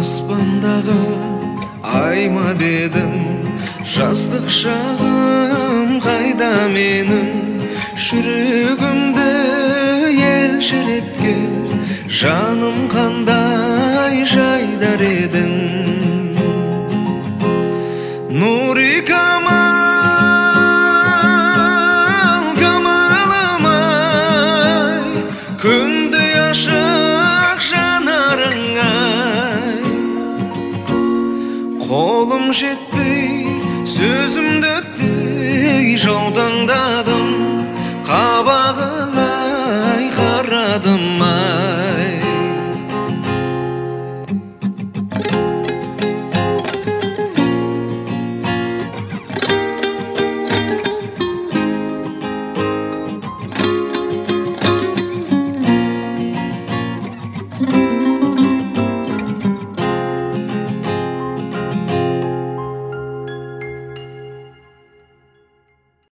Аспандағы ай ма дедім, жастық шағым қайда менің? Жүрегімді елжіреткен, жаным қандай жайдар едің. Нури Камал, Камалым ай, күндей ашық жанарың ай. Қолым жетпей, сөзім